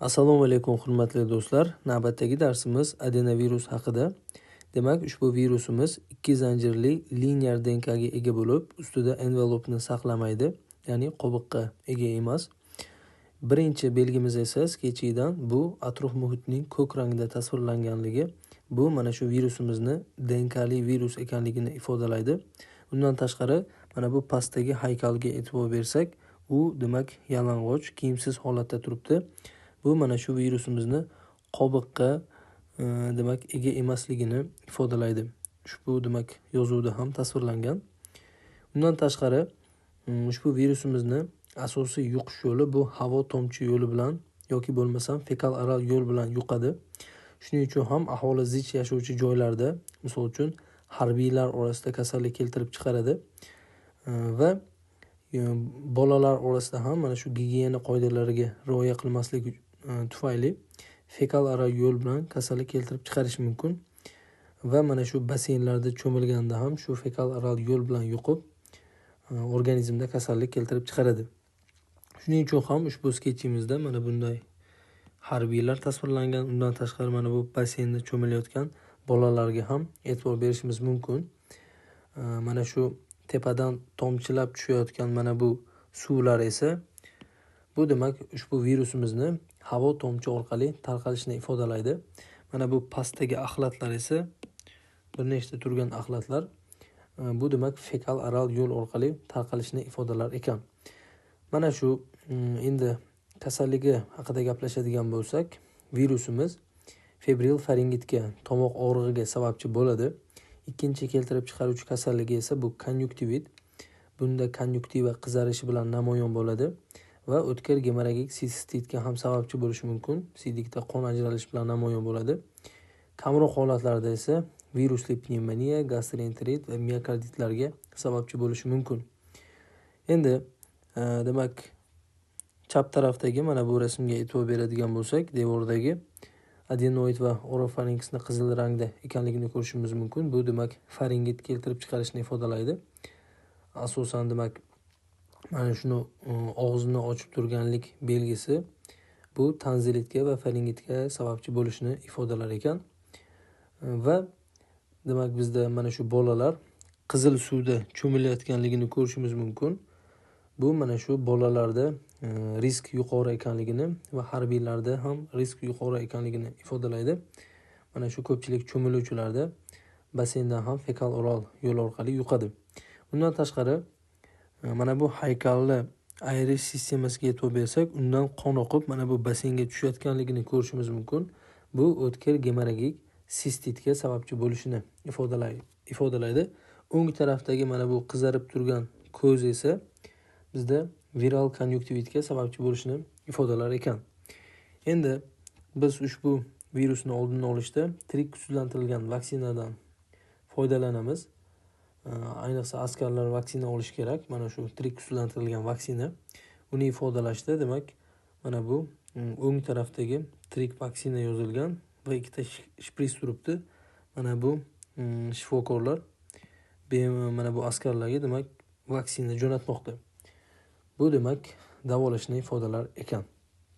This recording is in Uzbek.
Assalomu alaykum hurmatli do'stlar. Navbatdagi darsimiz adenovirus haqida. Demak, ushbu virusimiz ikki zanjirli linear DNKga ega bo'lib, ustida envelopni saqlamaydi, ya'ni qobiqqa ega emas. Birinchi belgimiz esa skechidan bu atrof muhitning ko'k rangda tasvirlanganligi. Bu mana shu virusimizni DNKli virus ekanligini ifodalaydi. Undan tashqari, mana bu pastdagi haykalga e'tibor bersak, u demak yalang'och, kiyimsiz holatda turibdi. Bu mana shu virusimizni qobiqqa demak ega emasligini ifodalaydi. Ushbu demak yozuvda ham tasvirlangan. Undan tashqari, ushbu virusimizni asosiy yuqish yo'li bu havo tomchi yo'li bilan yoki bo'lmasam fekal oral yo'l bilan yuqadi. Shuning uchun ham aholi zich yashovchi joylarda, misol uchun harbiylar orasida kasallik keltirib chiqaradi. Va bolalar orasida ham mana shu gigiyena qoidalariga rioya qilmaslik tufayli fekal oral yo'l bilan kasallik keltirib chiqarishi mumkin. Va mana shu basseynlarda cho'milganda ham shu fekal oral yo'l bilan yuqib, organizmda kasallik keltirib chiqaradi. Shuning uchun ham ushbu sketchimizda mana bunday harbiylar tasvirlangan. Undan tashqari mana bu basseynda cho'milayotgan bolalarga ham e'tibor berishimiz mumkin. Mana shu tepadan tomchilab tushayotgan mana bu suvlar esa bu demak ushbu virusimizni havo tomchi orqali tarqalishini ifodalaydi. Mana bu pastdagi axlatlar esa bir nechta turgan axlatlar, bu demak fekal oral yo'l orqali tarqalishini ifodalar ekan. Mana shu endi kasalligi haqida gaplashadigan bo'lsak, virusimiz febril faringitga, tomoq og'rig'iga sababchi bo'ladi. Ikkinchi keltirib chiqaruvchi kasalligi esa bu konyuktivit. Bunda konyuktiva qizarishi bilan namoyon bo'ladi va o'tkir gemorragik sistitga ham sababchi bo'lishi mumkin. Siydikda qon ajralishi bilan namoyon bo'ladi. Kamroq holatlarda esa virusli pnevmoniya, gastroenterit va miokarditlarga sababchi bo'lishi mumkin. Endi demak chap tarafdagi mana bu rasmga e'tibor beradigan bo'lsak, devordagi adenoid va orofarinksni qizil rangda ekanligini ko'rishimiz mumkin. Bu demak faringit keltirib chiqarishni ifodalaydi. Asosan demak mana shuni og'zini ochib turganlik belgisi bu tanzilitga va faringitga sababchi bo'lishini ifodalar ekan. Va demak bizda mana shu bolalar qizil suvda cho'milayotganligini ko'rishimiz mumkin. Bu mana shu bolalarda risk yuqori ekanligini va harbiylarda ham risk yuqori ekanligini ifodalaydi. Mana shu ko'pchilik cho'miluvchilarda basseyndan ham fekal oral yo'l orqali yuqadi. Undan tashqari mana bu haykalni ayirish sistemasiga e'tibor bersak, undan qon oqib mana bu basseynga tushayotganligini ko'rishimiz mumkin. Bu o'tkir gemorragik sistitga sababchi bo'lishini ifodalaydi. O'ng tarafdagi mana bu qizarib turgan ko'z esa bizda viral konyuktivitga sababchi bo'lishini ifodalar ekan. Endi biz ushbu virusni oldini olishda tirik kuchsizlantirilgan vaksinadan foydalanamiz. Ayniqsa askarlar vaksina olish kerak. Mana shu tirik kuchsizlantirilgan vaksina. Uni ifodalashda demak mana bu o'ng tarafdagi tirik vaksina yozilgan va ikkita shpris turibdi. Mana bu shifokorlar mana bu askarlarga demak vaksina jo'natmoqda. Bu demak davolashni ifodalar ekan.